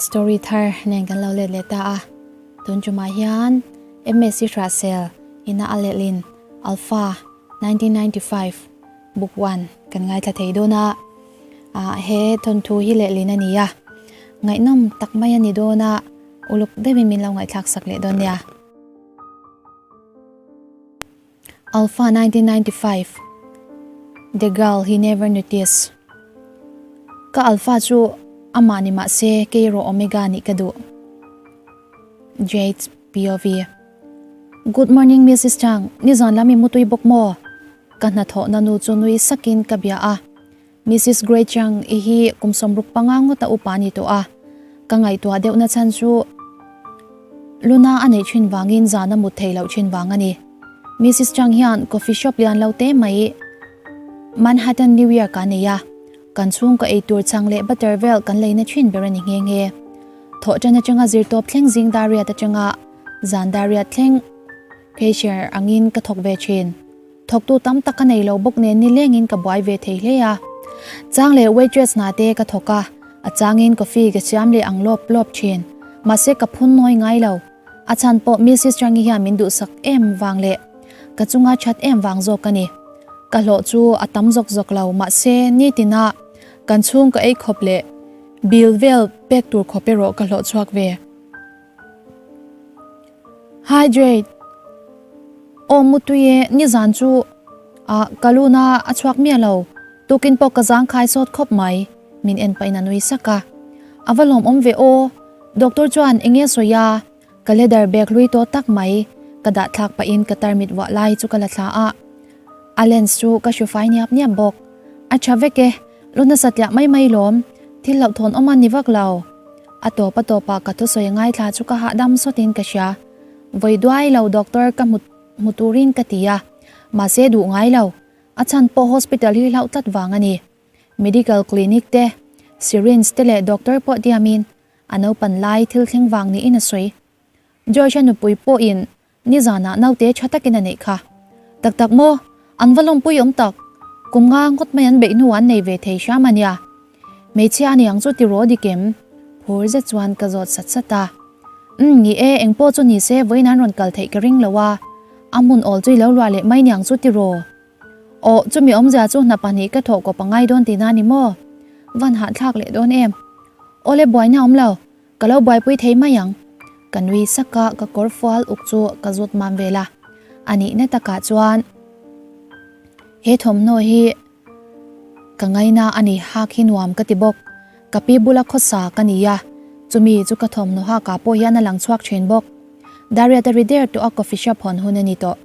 story thar nen kan lo let leh ta a, tun tumah hian MSc Hrahsel ina a lehlin Alpha 1995 book one kan ngaithla thei dawn a, he thawnthu hi lehlin a ni a, ngaihnawm tak mai a ni dawn a, uluk deuhin min lo ngaihthlak sak leh dawn nia. Alpha 1995 The girl he never noticed Ka Alpha chu amah ni mah se kei erawh Omega nih ka duh. Jade POV Good morning Mrs Chang, nizan lam i mutui bawk maw? Ka hnathawhna nu chu nui sakin ka bia a. Mrs Grey Chang i hi kum 65 ngawt a upa a ni tawh a, ka ngaihtuah deuhna chhan chu Luna a neih thin vangin zan a mut thei loh thin vang a ni. Mrs Chang hian coffee shop lian lo te mai Manhattan, New York ah a nei a, kan chhungkaw ei tur chhang leh butter vel kan leina thin ber a ni nghe nghe. Thawhṭan atanga zirtawp thleng zing dar riat atanga zan dar riat thleng cashier angin ka thawk ve thin. Thawktu tam tak ka nei lo bawk nen nilengin ka buai ve thei hle a. Chang leh waitress hna te ka thawk a, a changin coffee ka siam leh ang lawp lawp thin. Mahse ka phun nawi ngai lo. A chhan pawh Mrs Changi hian min duhsak em vang leh ka chunga that em vang zawk a ni. Ka hlawh chu a tam zawk zawk lo mahse nitina kan chhung ka ei khawp leh bill vel pek tur khawp erawh ka hlawh chhuak ve. Hydrate. Aw mutui e, nizan chu ah ka luna a chhuak miah lo, tukin pawh ka zang khai sawt khawp mai, min en pahin a nui sak a. A va lawmawm ve aw, doctor chuan eng nge sawi a, ka leather bag hlui tawh tak mai ka dah thlak pahin ka tarmit vuah lai chu ka la thla a, a lens chu ka hru fai niap niap bawk. A tha vek e, lu nasa tliah mai mai lawm, thil hlauhthawn awm a ni vak lo. A tawp a tawpah ka thusawi a ngaithla chu ka hahdam sawtin ka hria. Vawi duai lo doctor ka hmu hmu turin ka ti a, mahse duh ngai lo. A chhan pawh hospital hi hlauh tlat vang a ni. Medical clinic te, syringe te leh doctor pawh diamin a naupan lai thil thleng vang niin a sawi. George-a nupui pawhin Nizanah naute tha takin a neih kha. Tak tak maw? An va lawmpui awm tak. Kum nga ngawt mai an beih hnuah an nei ve thei hram a nia. Hmeichhia a ni ang chu tiraw dikem? Phur zet chuan ka zawt sat sat a. Umm ni e, eng pawh chu ni se vawiin an rawn kal theih ka ring lo a. A hmun awl chu i lo luah leh mai niang chu tiraw? Aw, chumi awmzia chu hna pahnih ka thawh kawp a ngai dawn tihna ni maw? Van hahthlak leh dawn em? Awle buaina awm lo. Ka lo buaipui thei mai ang. Ka nui sak a, ka kawr fual uk chu ka zut mam vel a. A nihna takah chuan he thawmhnaw hi ka ngaina a ni, hak hi nuam ka ti bawk. Ka pi bula khawsa ka ni a, chumi chu ka thawmhnaw hakah pawh hian a lang chhuak thin bawk. Dariat a ri der tawh a, coffee shop hawn hun a ni tawh.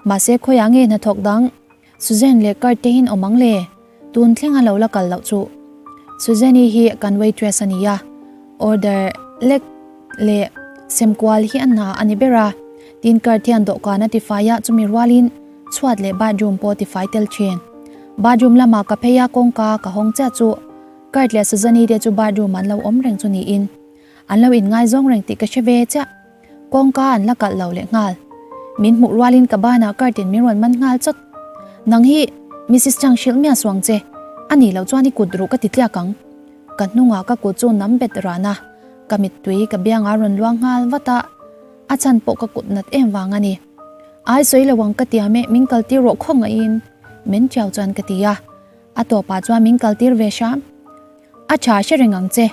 Mahse khawiah nge hnathawk dang Suzanne leh Kurt te hin awm ang le? Tun thleng a lo la kal loh chu. Suzanne-i hi kan waitress a ni a, order lek leh sem kual hi a hna a ni ber a. Tin Kurt hian dawhkan a tifai a, chumi rualin chhuat leh bathroom pawh a tifai tel thin. Bathroom lamah ka phei a, kawngka ka hawng chiah chu Kurt leh Suzanne-i te chu bathroom an lo awm reng chu niin an lo inngaizawng reng tih ka hre ve chiah. Kawngka an la kalh lo leh nghal. Min hmuh rualin ka banah curtain min rawn man nghal chawt. Nang hi Missus Chang hrilh miah suang che, a nih loh chuan i kut ruh ka ti tliak ang. Ka hnungah ka kut chu nam bet ran a, ka mittui ka biangah rawn luang nghal vat a, a chhan pawh ka kut nat em vang a ni. Ai sawi lo ang ka ti a meh min kaltir rawh khawngaihin men chiau chuan ka ti a, a tawpah chuan min kaltir ve hram. A tha hre reng ang che,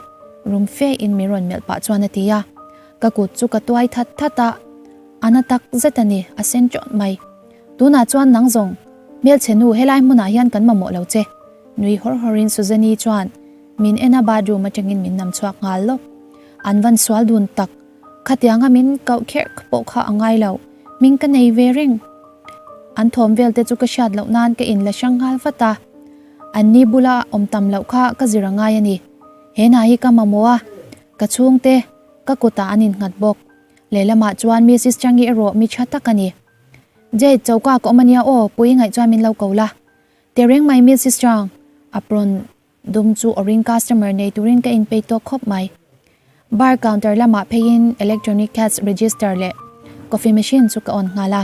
rum fe in min rawn melh pah chuan a ti a. Ka kut chu ka tuai that that a, a na tak zet a ni, a sen ṭawt mai. Tunah chuan nang zawng, hmelchhe nu helai hmunah hian kan mamawh lo che, nui hawr hawrin Suzanne-i chuan min en a bathroom atangin min nam chhuak nghal lawk. An van sual dun tak, khatianga min kauh kherh pawh kha a ngai lo, hming ka nei ve reng. An thawm vel te chu ka hriat loh nan ka inla hrang nghal vat a. Anni bula awm tam loh kha ka zir a ngai a ni. He hna hi ka mamawh a, ka chhungte ka kutah an innghat bawk. Lehlamah chuan Mrs Changi erawh mi tha tak a ni. Jade, choka ka awm a nia aw, pui ngaih chuan min lo ko la. Tehreng mai Mrs Chang, apron dum chu awrin customer nei turin ka inpei tawk khawp mai. Bar counter lamah pheiin electronic cash register leh coffee machine chu ka on nghal a.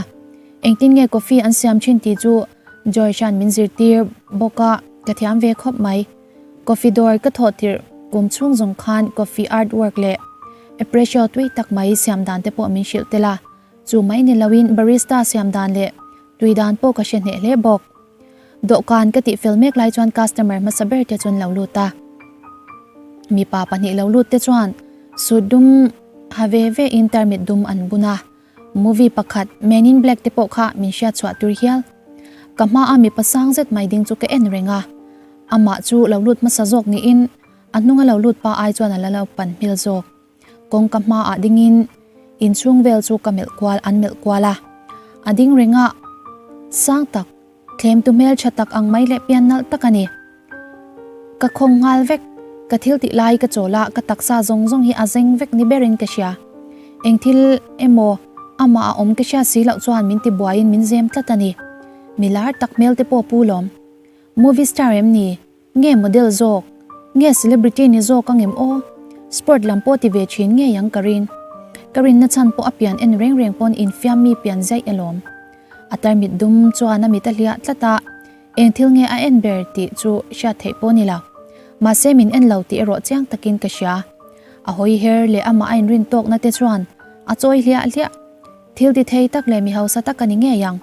Engtin nge coffee an siam thin tih chu George-a'n min zirtir bawk a, ka thiam ve khawp mai. Coffee dawr ka thawh tirh. Kum chhung zawng khan coffee artwork leh espresso tui tak mai siam dan te pawh min hrilh tel a, chu mai ni loin barista siam dan leh tui dan pawh ka hre hneh hle bawk. Dawhkan ka tih fel mek lai chuan customer hmasa ber te chuan lo lut a. Mipa pahnih lo lut te chuan suit dum ha ve ve in tarmit dum an bun a. Movie pakhat Men in Black te pawh kha min hriat chhuah tur hial. Ka hma a mipa sang zet mai ding chu ka en reng a. Amah chu lo lut hmasa zawk niin a hnunga lo lut pa ai chuan a la lo pan hmel zawk. Kawngka hmaah dingin inchhung vel chu ka melh kual an melh kual a. A ding reng a, sang tak, thlemtu hmeltha tak ang mai leh pian nalh tak a ni. Ka khawng nghal vek, ka thil tih lai ka chawl a, ka taksa zawng zawng hi a zeng vek ni berin ka hria. Eng thil emaw amah a awm ka hriat si loh chuan min ti buaiin min zem tlat a ni. Mi lar tak hmel te pawh pu lawm. Movie star em ni? Nge model zawk? Nge celebrity ni zawk ang em aw? Sport lam pawh ti ve thin ngei ang ka rin. Ka rinna chhan pawh a pian en reng reng pawn infiam mi pian zaih alawm. A tarmit dum chuan a mit a hliah tlat a, eng thil nge a en ber tih chu hriat theih pawh ni lo. Mahse min en lo tih erawh chiang takin ka hria. A hawi her leh amah a inrin tawkna te chuan a chawi hliah hliah. Thil ti thei tak leh mi hausa tak a ni ngei ang.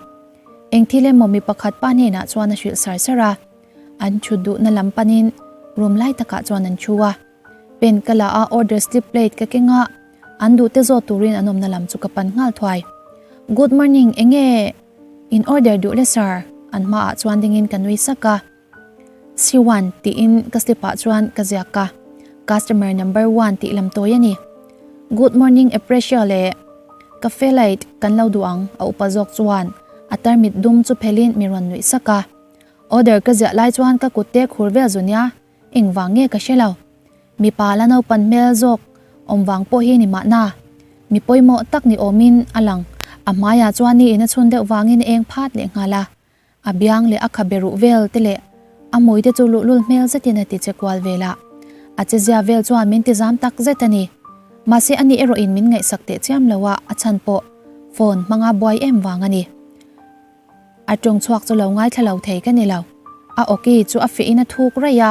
Eng thil emaw mi pakhat pa hnenah chuan a hrilh sar sar a. An chhut duhna lam panin room lai takah chuan an thu a. Pen ka la a, order slip plate ka keng a, an duhte zawt turin an awmna lam chu ka pan nghal thuai. Good morning, enge in order duh le sir? An hmaah chuan dingin ka nui sak a. Siwan tiin ka slip ah chuan ka ziak a, customer number one tih lam tawi a ni. Good morning Aprecia leh cafe light kan lo duh ang a upa zawk chuan a tarmit dum chu phelin mi rawn nuih sak a. Order ka ziah lai chuan ka kut te khur vel zu nia, engvang nge ka hre lo. Mipa la naupan hmel zawk awm vang pawh hi ni mahna. Mi pawimawh tak ni awmin a lang, a hmaiah chuan ni in a chhun deuh vangin a eng phat leh nghal a. A biang leh a khabe ruh vel te leh a hmui te chu luhlul hmel zetin a ti che kual vel a. A chezia vel chuan min ti zam tak zet a ni. Mahse ani erawhin min ngaihsak teh chiam lo a, a chhan pawh phone hmanga buai em vang a ni. A tawng chhuak chu lo ngaithla lo thei ka ni lo. A awki chu a fiahin a thuk raih a,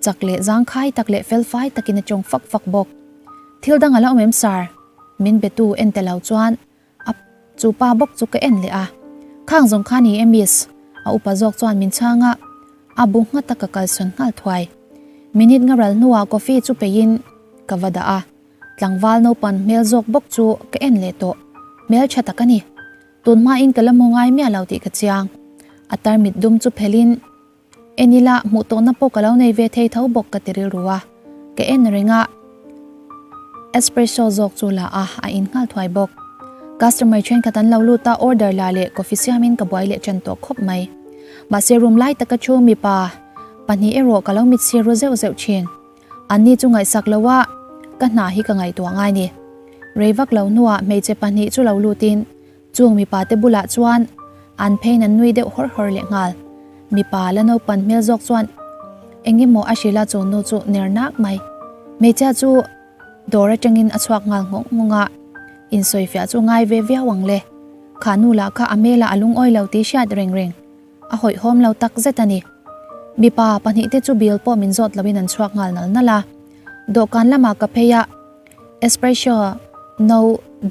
chak leh zangkhai tak leh felfai takin a tawng fak fak bawk. Thil dang a la awm em sir? Min betu en te lo chuan a chu pa bawk chu ka en leh a. Khang zawng kha ni e miss? A upa zawk chuan min chhang a, a bu nghat a ka kalsawn nghal thuai. Minute nga ral hnuah coffee chu peiin ka va dah a. Tlangval naupan hmel zawk bawk chu ka en leh tawh. Hmel tha tak a ni. Tun hmain ka la hmu ngai miah lo tih ka chiang. A tarmit dum chu phelin en ila hmuh tawhna pawh ka lo nei ve thei tho bawk ka ti rilru a. Ka en reng a, espresso zawk chu la a, a in nghal thuai bawk. Customer thenkhat an lo lut a, order la leh coffee siamin ka buai leh ṭan tawh khawp mai. Mahse room lai taka thu mipa pahnih erawh ka lo mit sir ru zeuh zeuh ṭhin. Anni chu ngaihsak lo a, ka hna hi ka ngaihtuah ngai ni. Rei vak lo hnuah hmeichhe pahnih chu lo lutin chung mipa te bulah chuan an pheiin an nui deuh hawr hawr leh nghal. Mipa la naupan hmel zawk chuan eng emaw a hrilh a chu nu chu ner nak mai. Hmeichhia chu dawr atangin a chhuak nghal nghawng nghawng a, insawifiah chu ngai ve viau ang le. Kha nu lah kha a hmelah a lungawi lo tih hriat reng reng. A hawihhawm lo tak zet a ni. Mipa pahnihte chu bill pawh min zawt loin an chhuak nghal nal nal a. Dawhkan lamah ka phei a, espresso no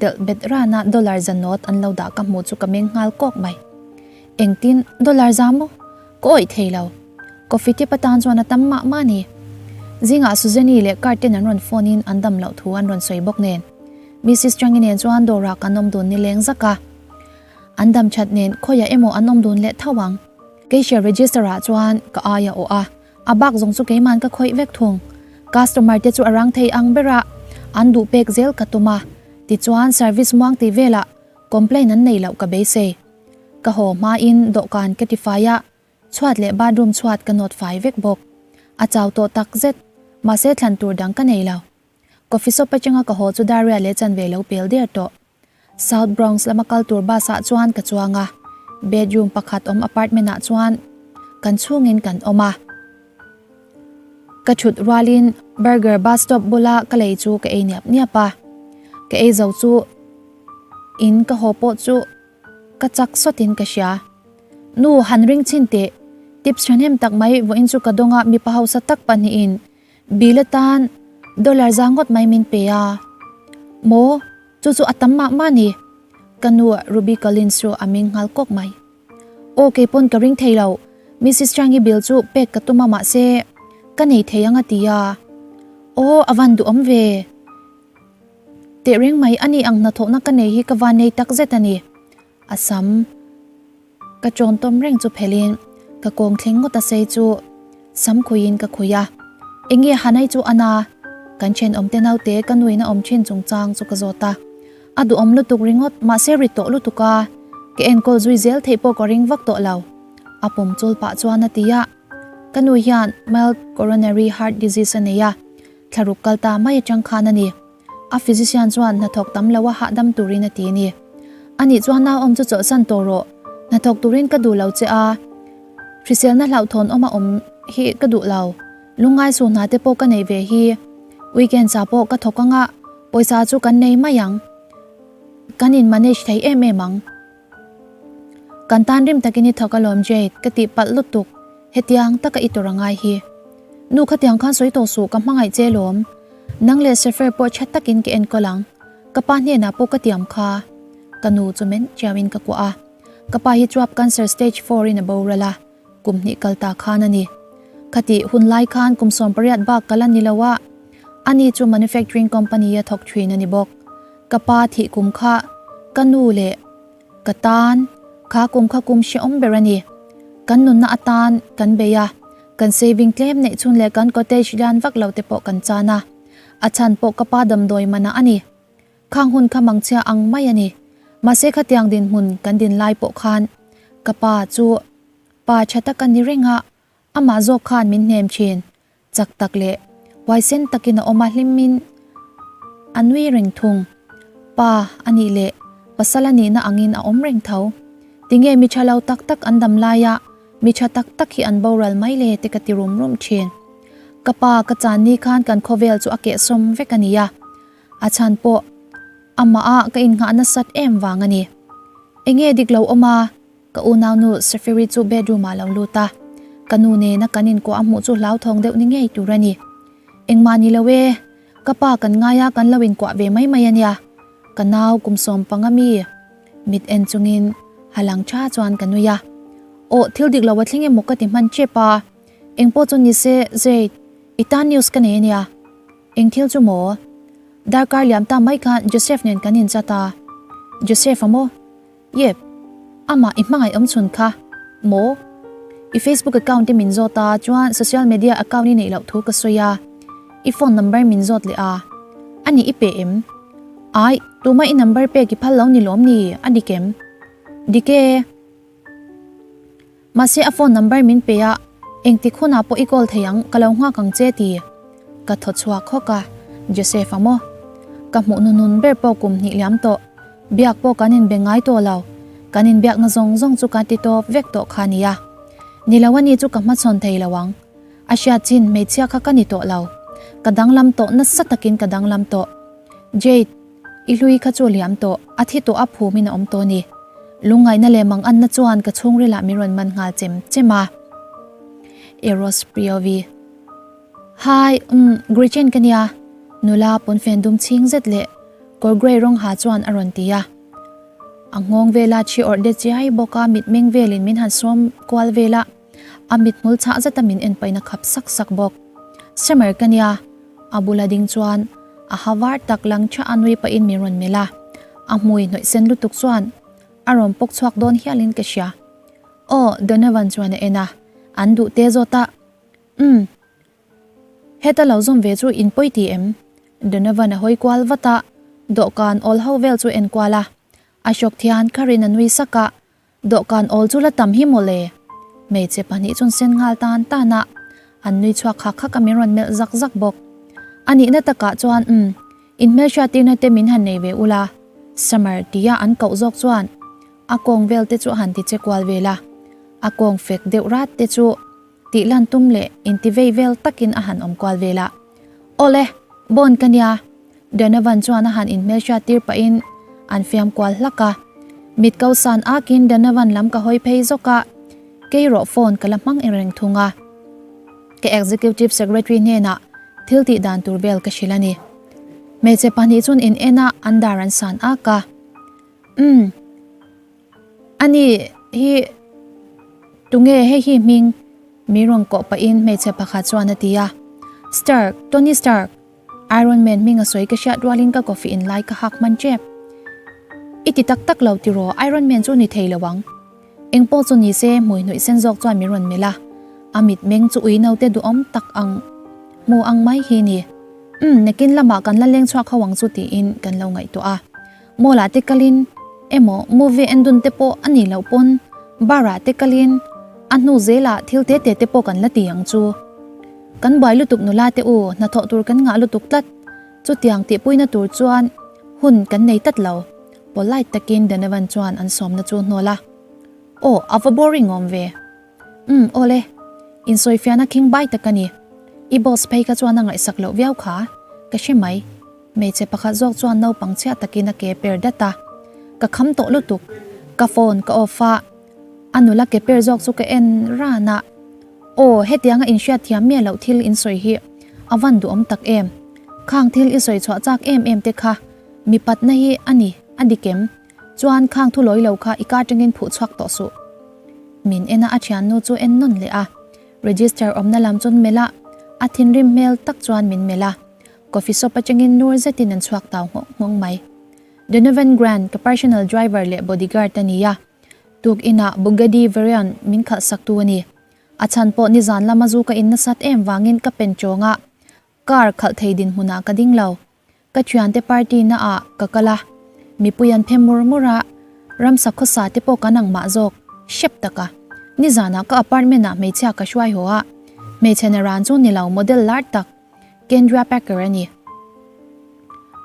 delh bet rana dollar za nawt an lo dah ka hmuh chu ka meng nghal kawk mai. Engtin dollar za maw? Ka awih thei lo. Coffee tip atan chuan a tam mah mah a ni. Zingah Suzanne leh Kurt ten an rawn phone in an dam loh thu an rawn sawi bawk nen. Mrs Changi nen chuan dawrah kan awm dun nileng zak a. An dam that nen khawiah emaw an awm dun leh tho ang. Cashier register ah chuan ka ai a awh a, a bak zawng chu keiman ka khawih vek thung. Customer te chu a rang thei ang ber a, an duh pek zel ka tum a, tichuan service muang tih velah complain an nei loh ka beisei. Ka haw hmain dawhkan ka ti fai a, chhuat leh bathroom chhuat ka nawt fai vek bawk. A chau tawh tak zet, mahse thlan tur dang ka nei lo. Coffee shop atanga ka haw chu Daria leh chanve lo pel der tawh. South Bronx lama kal tur bus ah chuan ka chuang a, bedroom pakhat awm apartment ah chuan kan chhungin kan awm a. Ka thut rualin burger bus stop bula ka lei chu ka ei niap niap a, ka ei zo chu in ka haw pawh chu ka chak sawtin ka hria. Nu han ring chhin teh, tips thahnem tak mai vawiin chu ka dawng a mipa hausa tak pahnihin. Bill atan dollar za ngawt mai min pe a. Maw, chu chu a tam mah mah ni. Ka nu Ruby Collins chu a ming nghal kawk mai. Aw kei pawn ka ring thei lo, Missus Chang-i bill chu pek ka tum a mahse ka nei thei ang a ti a. Aw a van duhawm ve. Teh reng mai a ni ang hnathawhna ka nei hi ka van nei tak zet a ni. A sam ka chawn tawm reng chu phelhin ka kawng thleng ngawt a sei chu sam khuiin ka khui a. Enge Hanai chu a na? Kan thenawmte naute ka nuin a awm thin chungchang chu ka zawt a. A duhawm lutuk ringawt mahse ri tawh lutuk a, ka enkawl zui zel theih pawh ka ring vak tawh lo. A pawm chul pah chuan a ti a. Ka nu hian mild coronary heart disease a nei a, thlaruk kal ta mai atang khan a ni. A physician chuan hnathawk tam lo a hahdam turin a ti a ni. Anih chuan nauawm chu chawlhsan tawh rawh, hnathawk turin ka duh lo che a, hriselna hlauhthawn awm a awm hi ka duh lo, lungngai suh hna te pawh ka neih ve hi, weekends ah pawh ka thawk anga pawisa chu kan nei mai ang, kan in manage thei em em ang. Kan tan rim takin i thawk alawm Jade, ka tih palh lutuk, hetiang taka i tur a ngai hi. Nu khatiang khan sawi tawh suh ka hmangaih che lawm. Nang leh Sefer pawh tha takin ka enkawl ang, ka pa hnenah pawh ka tiam kha. Ka nu chu men chiauin ka kuah a, ka pa hi chuap cancer stage four in a boral a, kum hnih kal ta khan a ni. Khatih hun lai khan kum 18 bak ka la ni lo a, ani chu manufacturing company a thawk thin a ni bawk. Ka pa thih kum kha ka nu leh ka tan kha kum kha kum hrehawm ber a ni. Kan nunna atan kan bei a, kan saving tlem neih chhun leh kan cottage lian vak lo te pawh kan chan a, a chhan pawh ka pa damdawi manah a ni. Khang hun kha mangchhia ang mai a ni. Mahse khatiang dinhmun kan din lai pawh khan ka pa chu pa tha tak a ni reng a, amah zawk khan min hnem thin. Chak tak leh huaisen takin a awm a hlimin a nui reng thung. Pa a nih leh pasal a nihna angin a awm reng tho. Tinge mi tha lo tak tak an dam laia mi tha tak tak hi an boral mai le te ka ti rum rum thin. Ka pa ka chan ni khan kan khawvel chu a kehsawm vek a nia. A chhan pawh amah ah ka innghah nasat em vang a ni. Enge dik lo awm a? Ka unaunu Safiri chu bedroom ah lo lut a, ka nu nena kan inkuah a hmuh chu hlauthawng deuh ni ngei tur a ni. Engmah ni lo e, ka pa kan ngai a kan lo inkuah ve mai mai a nia. Ka nau kum 15 mi mit en chungin halang tha chuan ka nui a. Aw thil dik lo a thleng emaw ka ti hman tep a, engpawh chu ni se Jade, i tan news ka nei a nia. Eng thil chu maw? Darkar liam ta mai khan Joseph nen kan inchat a. Joseph a maw? Yep. Amah i hmangaih awm chhun kha. Maw? I Facebook account te min zawt a, chuan social media account i neih loh thu ka sawi a. I phone number min zawt leh a. A nih i pe em? Aih, tuma i number pek i phal lo ni lawm ni? A dik em? Dik e. Mahse a phone number min pe a, engtik hunah pawh i call thei ang, ka lo nghak ang che ti. Ka thaw chhuak hawk a, Joseph a maw? Ka hmuh nunun ber pawh kum hnih liam tawh, biak pawh kan inbe ngai tawh lo, kan inbiakna zawng zawng chu ka ti tawp vek tawh kha nia. Ni lo a ni chu ka hmachhawn thei lo ang. A hriat chin hmeichhia kha ka ni tawh lo. Ka danglam tawh nasa takin ka danglam tawh. Jade. I hlui kha chu liam tawh, a thi tawh a phumin a awm tawh a ni. Lungngaihna leh manganna chuan ka chhungrilah min rawn man nghal chem chem a. Eros Priovi. Hi, umm, Gretchen ka nia, nula pawnfen dum chhing zet leh kawr grey rawng ha chuan a rawn ti a. A nghawng vela thi awrh de chiai bawk a mitmeng velin min han sawm kual vel a, a mithmul chhah zeta min en paihna khap sak sak bawk. Summer ka nia. A bula ding chuan a ha var tak lang tha a nui pahin min rawn melh a, a hmui hnawih sen lutuk chuan a rawn pawk chhuak dawn hialin ka hria. Aw, Donovan chuan a en a, an duh te zawt a. Umm, heta lo zawm ve chu in pawi ti em? Donovan a hawi kual vat a, dawhkan awl ho vel chu en kual a. A hrawk thian kharin a nui sak a, Dawhkan awl chu la tam hi mawle. Hmeichhe pahnih chuan sen nghal tan tan a, an nui chhuak khak khak a min rawn melh zak zak bawk. A nihna takah chuan umm, in hmelhriat tirna te min han nei ve ula, Summer tia an koh zawk chuan a kawng vel te chu a han ti che kual vel a, a kawng fek deuh rat te chu tih lan tum leh inti vei vel takin a han awm kual vel a. Awle, Bond ka nia, Donovan chuan a han inhmelhriat tir pahin an fiam kual hlak a. Mit ko san akin Donovan lam ka hawi phei zawk a, kei rawh phone ka la hmang reng thung a. Ka executive secretary hnenah Thil tih dan tur vel ka hrilh a ni. Hmeichhe pahnih chuan in en a, an dar an san ak a. Umm. Ani hi tunge hei hi hming? Mi rawn kawh pahin hmeichhe pakhat chuan a ti a. Stark, Tony Stark! Iron Man hming a sawi ka hriat rualin ka coffee in lai ka hak hman tep. I ti tak tak lo tiraw, Iron Man chu ni thei lo ang. Eng pawh chu ni se hmui hnuih sen zawk chuan min rawn melh a, a mitmeng chu ui naute duhawm tak ang hmu ang mai hi ni. Umm, nakin lamah kan la leng chhuak ho ang chu tiin kan lo ngaihtuah a. Mall ah te kalin emaw movie en dun te pawh a nih loh pawn bar ah te kalin a hnu zelah thil te te te pawh kan la ti ang chu. Kan buai lutuk nula te u, hnathawh tur kan ngah lutuk tlat. Chutiang tihpuina tur chuan hun kan nei tlat lo. Polite takin Donovan chuan an sawmna chu hnawl a. Aw, a va boring awm ve. Umm, awle. Insawifiahna khing bai tak a ni. I boss phei kha chuan a ngaihsak loh viau kha. Ka hre mai. Hmeichhe pakhat zawk chuan naupang chhiah takin a ke per dat a. Ka kham tawh lutuk. Ka phone ka off a. A nula ke per zawk chu ka en ran a. Aw, hetianga inhriat thiam miah loh thil insawi hi a van duhawm tak em. Khang thil i sawi chhuah chak em em te kha mipatna hi a ni, a dik em? Chuan khang thu lawi lo kha i ka atangin phuh chhuak tawh suh. Min en a a thiannu chu en nawn leh a. Register awmna lam chuan melh a, a thinrim hmel tak chuan min melh a. Coffee shop atangin nur zetin an chhuak tau nghawng nghawng mai. Donovan Grant ka personal driver leh bodyguard a ni a. Tuk inah Bugatti Veyron min khalh sak tu a ni. A chhan pawh nizan lama zu ka in nasat em vangin ka pen chawng a, car khalh thei dinhmunah ka ding lo. Ka thiante party na ah ka kal a, mipui an phe mur mur a, ramsa khawsa te pawh kan ang mah zawk, hrep tak a. Nizanah ka apartment ah hmeichhia ka hruai haw a, hmeichhe naran chu ni lo model lar tak Kendra Packer a ni.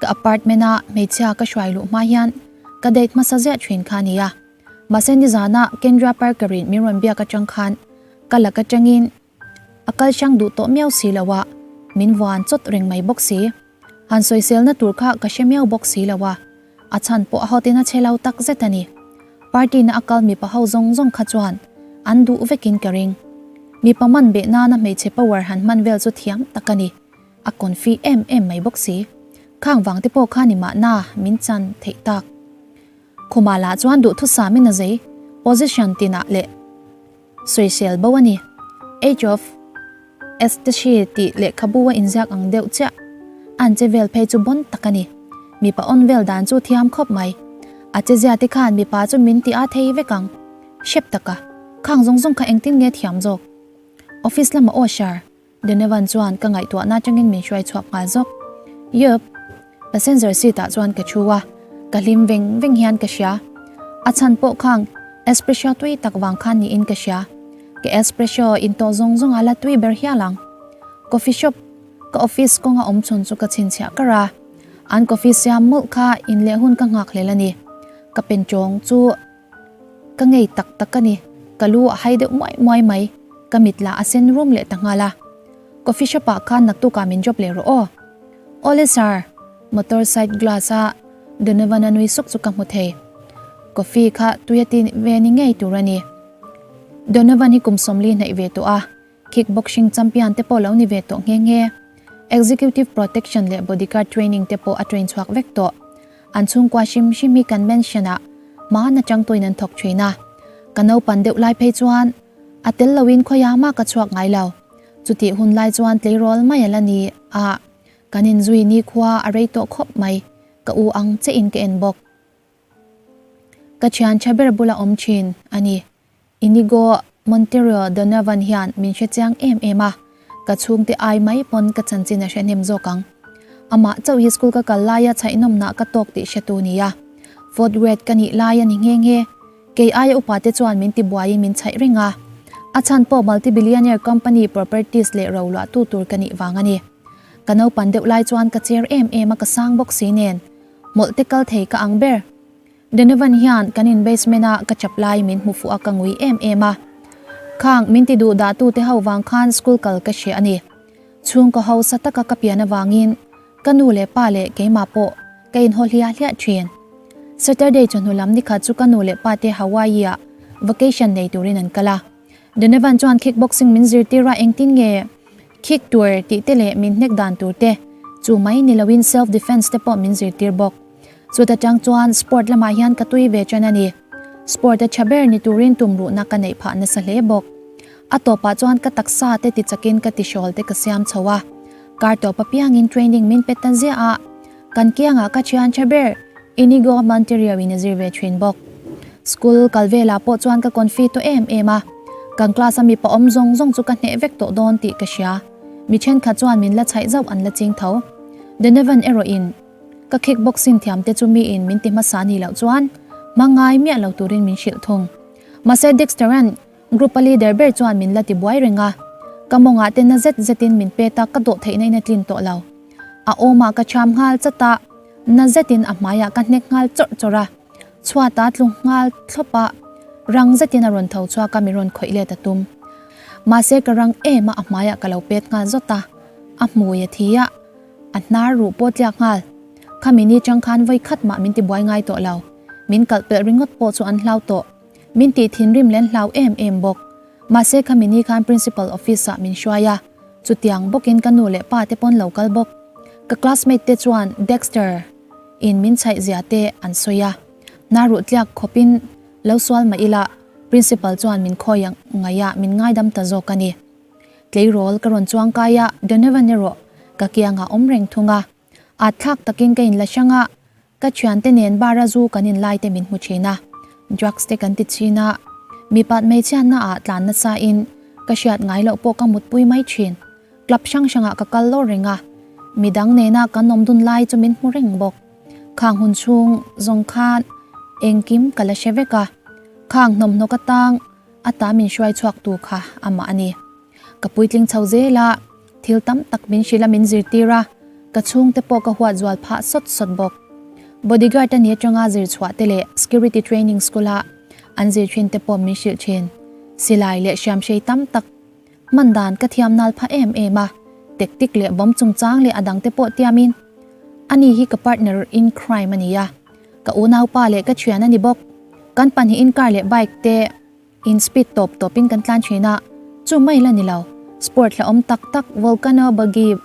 Ka apartment a hmeichhia ka hruai luh hma hian ka date hmasa ziah thin kha a ni a, mahse nizanah Kendra Parker in min rawn biak atang khan ka lak atangin A kal hrang duh tawh miau si lo a, min vuan chawt reng mai bawk si. Han sawiselna tur kha ka hre miau bawk si lo a, a chhan pawh a hawtin a che lo tak zet a ni. Party na a kal mipa ho zawng zawng kha chuan an duh vekin ka ring. Mipa man beh nana hmeichhe power han hman vel chu thiam tak a ni. A confi em em mai bawk si. Khang vang te pawh kha ni mahna min chan theih tak. Khumah lah chuan duhthusam in a zei position tinah leh Sawisel bo a ni. Age of Ecstasy tih lehkhabu a inziak ang deuh chiah. An che vel phei chu bon tak a ni. Mipa on vel dan chu thiam khawp mai. A che zia te khan mipa chu min ti a thei vek ang. Hrep taka, khang zawng zawng kha engtin nge thiam zawk? Office lama aw Shar, Donovan chuan ka ngaihtuahna atangin min hruai chhuak nghal zawk. Yup. Passenger seat ah chuan ka thu a, ka hlim veng veng hian ka hria. A chhan pawh khang espresso tui tak vang khan niin ka hria. Ka espresso in tawh zawng zawng a la tui ber hial ang. Coffee shop ka office kawnga awm chhun chu ka chhinchhiah kar a. An coffee siam mawlh kha in leh hun ka nghak hlel a ni. Ka pen tawng chu Ka ngei tak tak a ni, ka lu a hai deuh muai muai mai, ka mit lah a sen rum leh ta nghal a. Coffee shop ah khan naktukah min drop leh rawh aw. Awle sir, motor side glass a Donovan a nui suk chu ka hmu thei. Coffee kha tui a ti ve ni ngei tur a ni. Donovan hi kum 40 hnaih ve tawh a, Kickboxing champion te pawh lo ni ve tawh nghe nghe. Executive protection leh bodyguard training te pawh a train chhuak vek tawh. An chhungkua hrim hrim hi kan mansion ah hmaan atang tawhin an thawk thin a. Ka naupan deuh lai phei chuan a tel loin khawiah mah ka chhuak ngai lo. Chutih hun lai chuan tleirawl mai a la ni a, kan inzui nikhua a rei tawh khawp mai, ka u ang che in ka en bawk. Ka thian tha ber bula awm thin a ni. Inigo Monteiro Donovan hian min hre chiang em em a, ka chhungte ai mai pawn ka chanchin a hre hnem zawk ang. Amah chauh hi school ka kal laia chhaihnawmnah ka tawk tih hretu nia. Fourth grade ka nih lai a ni nghe nghe. Kei aia upa te chuan min tibuaiin min chhaih reng a. A chhan pawh multi-billionaire company properties leh ro luahtu tur ka nih vang a ni. Ka naupan deuh lai chuan ka cher em em a ka sang bawk si nen. Mawlh te kal thei ka ang ber. Donovan hian kan in basement a ka chap lai min hmu fuh a ka ngui em em a. Khang min ti duh dah tu te ho vang khan school kal ka hria a ni. Chhungkaw hausa taka ka pian avangin ka nu leh pa leh keimah pawh ka inhaw hliah hliah thin. Saturday chawhnu lam nikhat chu ka nu leh pa te Hawaii ah vacation nei turin an kal a. Donovan chuan kickboxing min zirtir a engtin nge? Kick tur tih te leh min hnek dan tur te, chu mai ni loin self defense te pawh min zirtir bawk. Chuta tang chuan sport lamah hian ka tui ve ṭan a ni. Sport a ṭha ber ni turin tumruhna ka neih phah nasa hle bawk. A tawpah chuan ka taksa te ti chakin ka tihrawl te ka siam chho a. Kar tawp apiangin training min pe ta ziah a, kan kiangah ka ṭhian ṭha ber Inigo Monterio in a zir ve ṭhin bawk. School kal velah pawh chuan ka confi tawh em em a, kan class a mipa awm zawng zawng chu ka hneh vek tawh dawn tih ka hria. Mi ṭhenkhat chuan min la chhaih zauh an la ching tho. Donovan erawh in ka kick boxing thiam te chu miin min ti hmasa nih loh chuan hma ngai miah lo turin min hrilh thung. Mahse Dexter-a'n Group a leader ber chuan min la ti buai reng a, ka mawngah te na zet zetin min pet a, ka dawh theihna in a tlin tawh lo. A awmah ka cham nghal chat a, na zetin a hmaiah ka hnek nghal chawrh chawrh a, chhuat a tlu nghal thlawp a, rang zetin a rawn tho chhuak a mi rawn khawih let a tum. Mahse ka rang em a a hmaiah ka lo pet nghal zawt a, a hmui a thi a, a hnar ruh pawh tliak nghal. Khami ni chang khan vawi khat mah min ti buai ngai tawh lo, min kalh pelh ringawt pawh chu an hlau tawh. Min tih thinrim len hlau em em bawk. Mahse khami ni khan Principal office ah min hruai a, chutiang bawkin ka nu leh pa te pawn lo kal bawk. Ka classmate te chuan Dexter in min chhaih zia te an sawi a, hna ruh tliak khawpin lo sual mah ila Principal chuan min khawi ngaih a min ngaidam ta zawk a ni. Tleirawl ka rawn chuang kai a, Donovan erawh ka kiangah awm reng thung a. At thlak takin ka inla hrang a, Ka thiante nen bar a zu kan in lai te min hmu thin a, drugs te kan ti thin a, mipat hmeichhiatna ah tlan nasa in ka hriat ngai loh pawh ka mutpui mai thin. Club hrang hrang ah ka kal lawr reng a, midang nena kan awm dun lai chu min hmu reng bawk. Khang hun chhung zawng khan engkim ka la hre vek a, khang hnawmhnaw ka tang a ta min hruai chhuak tu kha amah a ni. Ka puitling chho zel a, thil tam tak min hrilh a min zirtir a, ka chhungte pawh ka huat zual phah sawt sawt bawk. Bodyguard a ni atanga zir chhuah te leh security training school a an zir thin te pawh min hrilh thin. Silai leh hriamhrei tam tak hman dan ka thiam nal phah em em a, tactic leh bomb chungchang leh a dang te pawh tiamin ani hi ka partner in crime a ni a, ka unaupa leh ka thian a ni bawk. Kan pahnihin car leh bike te In speed tawp tawpin kan tlan thin a, chu mai la ni lo, sport hlauhawm tak tak volcano buggy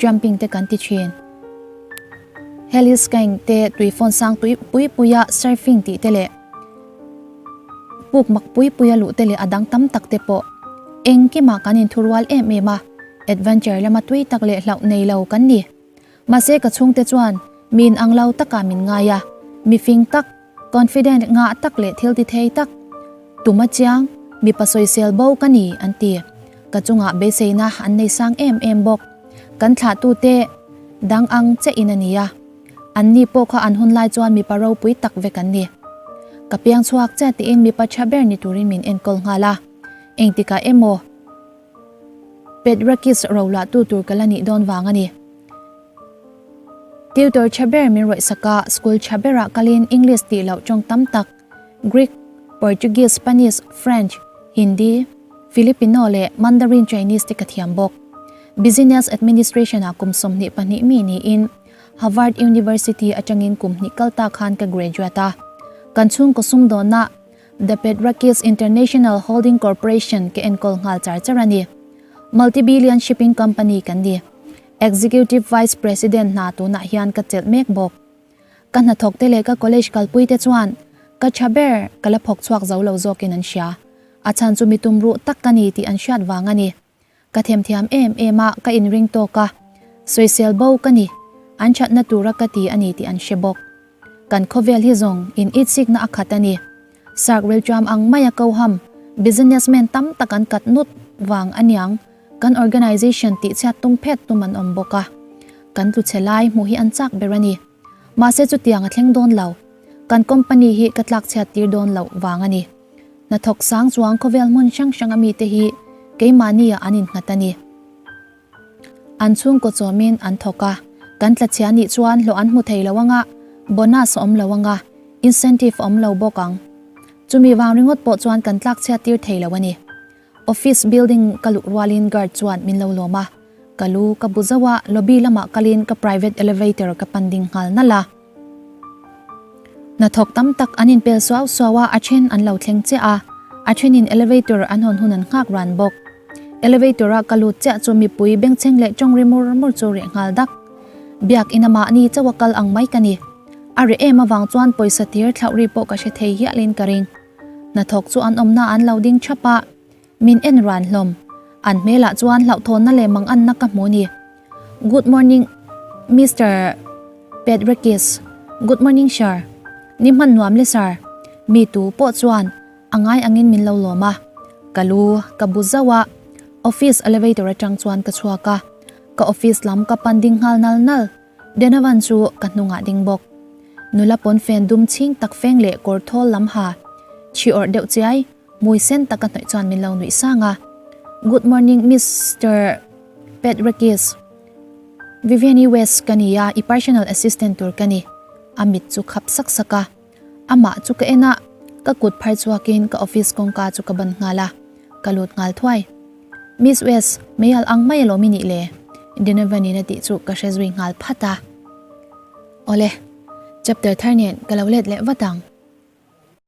jumping te kan ti thin. Heli skiing te tui fawn sang tui pui puia surfing tih te leh puk mak pui puia luh te leh a dang tam tak te pawh engkimah kan inthurual em em a, adventure lama tui tak leh hlauh nei lo kan ni. Mahse ka chhungte chuan min ang lo takah min ngai a, mifing tak, confident ngah tak leh thil ti thei tak, tuma chiang, mipa sawisel bo ka ni an ti. Ka chungah beiseina an nei sang em em bawk. Kan thlahtute dang ang che in a ni a, an ni pawh kha an hun lai chuan mipa ropui tak vek an ni. Ka piang chhuak chiah tiin mipa tha ber ni turin min enkawl nghal a, engtikah emaw, Petrakis rolah tu tur ka la nih dawn vang a ni. Tutor tha ber min rawih sak a, school tha berah kalin English tih loh tawng tam tak, Greek, Portuguese, Spanish, French, Hindi, Filipino leh Mandarin Chinese te ka thiam bawk. Business Administration ah kum 22 mi niin Harvard University atangin kum hnih kal ta khan ka graduate a. Kan chhungkaw sumdawnna The Petrakis International Holding Corporation ke enkawl nghal char char a ni. Multi-billion shipping company kan ni. Executive Vice President hna tunah hian ka chelh mek bawk. Ka hnathawk te leh ka college kalpui te chuan ka tha ber ka la phawk chhuak zo lo zawkin an hria. A chhan chu mi tumruh tak ka ni tih an hriat vang a ni. Ka themthiam em em a, ka inring tawk a, sawisel bo ka ni, an thatna tura ka ti a ni tih an hre bawk. Kan khawvel hi zawng in itsikna a khat a ni. Sark rilṭam ang maia koham, businessman tam tak an kat nut vang aniang kan organisation tihchhiat tum phet tum an awm bawk a. Kan tlu chhe lai hmuh hi an chak ber a ni. Mahse chutiang a thleng dawn lo. Kan company hi ka tlakchhiat tir dawn loh vang a ni. Hnathawk sang chuang khawvel hmun hrang hrang a mite hi keimahni ah an innghat a ni. An chhungkaw chawmin an thawk a, kan tlachhia nih chuan hlawh an hmu thei lo anga, bonus a awm lo anga, incentive a awm lo bawk ang. Chumi vang ringawt pawh chuan kan tlakchhiat tir thei lo a ni. Office building ka luh rualin guard chuan min lo lawm a, ka lu ka bu zauh a, lobby lamah kalin ka private elevator ka pan ding nghal nalh a. Hnathawk tam tak an inpel suau suau a, a then an lo thleng chiah a, a thenin elevator an hawn hun an nghak ran bawk. Elevator a ka lut chiah chu mipui bengchheng leh tawng ri mur mur chu reh nghal dak. Biak in amah ni chauh a kal ang mai ka ni. A reh em avang chuan pawisa tir thlauh ri pawh ka hre thei hialin ka ring. Hnathawk chu an awmna an lo ding thap a, min en ran hlawm. An hmelah chuan hlauhthawnna leh manganna ka hmu ni. Good morning Mister Petrakis, Good morning sir. Ni hman nuam le sir. Mi tu pawh chuan a ngai angin min lo lawm a. Ka lu ka bu zauh a, office elevator atang chuan ka chhuak a. Ka office lam ka pan ding nghal nal nal. Donovan chu ka hnungah ding bawk. Nula pawnfen dum chhing tak feng leh kawr thawl lam ha chhi awrh deuh chiai hmui sen taka hnawih chuan min lo nuih sang a. Good morning Mister Petrakis. Viviani West ka ni a, i personal assistant tur ka ni. A mit chu khap sak sak a. Amah chu ka en a, ka kut phar chhuakin ka office kawngka chu ka ban nghal a, ka lut nghal thuai. Miss West, meial ang mai alawm i nih le? Donovan in a tih chu ka hre zui nghal phat a. Awle, chapter thar nen ka lo let leh vat ang.